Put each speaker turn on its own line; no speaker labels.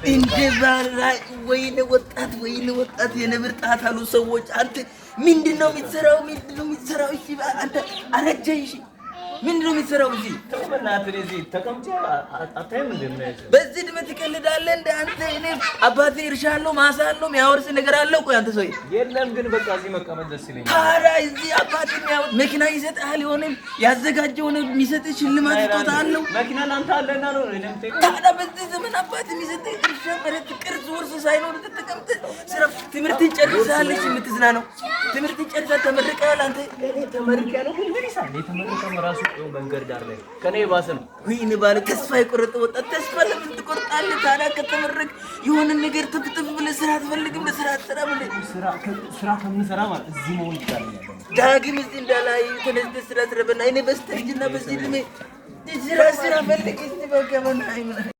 እንደ ባላ ወይኔ ወጣት፣ ወይኔ ወጣት፣ የነብር ጣት አሉ ሰዎች። አንተ ምንድን ነው የምትሰራው? ምንድን ነው የምትሰራው? እሺ አንተ አረጀህ። እሺ ምንድን ነው የምትሰራው እዚህ? በዚህ ዕድሜ ትቀልዳለህ እንደ አንተ? እኔ አባቴ እርሻ አለው፣ ማሳ አለው፣ የሚያወርስ ነገር አለው። ቆይ አንተ ሰውዬ
የለም ግን በቃ እዚህ መቀመጥ ደስ ይለኛል።
ታዲያ እዚህ አባቴ የሚያወርስ መኪና ይሰጥሃል፣ የሆነ ያዘጋጀውን የሚሰጥህ ሽልማት ስጦታ አለው።
መኪና ለአንተ አለና ነው
ታዲያ በዚህ ዘመን አባት የሚሰጥህ እርሻ፣ መሬት፣ ቅርስ፣ ውርስ ሳይኖር ተቀምጠህ ስራ ትምህርትን ጨርሰሃል። እሺ የምትዝናነው ትምህርትን ጨርሰህ ተመርቀሃል። አንተ
ተመርቄያለሁ፣ ግን ምን ይሰራል? የተመረቀም ራሱ መንገድ ዳር ላይ ከኔ የባሰ ነው።
ወይኔ ባለ ተስፋ የቆረጠ ወጣት፣ ተስፋ ለምን ትቆርጣለህ ታዲያ? ከተመረቅ የሆነ ነገር ትፍትፍ ብለህ ስራ አትፈልግም? ለስራ አትሰራም እንዴ?
ስራ ከምሰራ ማለት እዚህ መሆን ይቻለኛል።
ዳግም እዚህ እንዳላይ ተነስተህ ስራ ስራ። በእናትህ እኔ በስተርጅና በዚህ ዕድሜ ስራ ስራ ፈልግ እስኪ በቃ በእናትህ።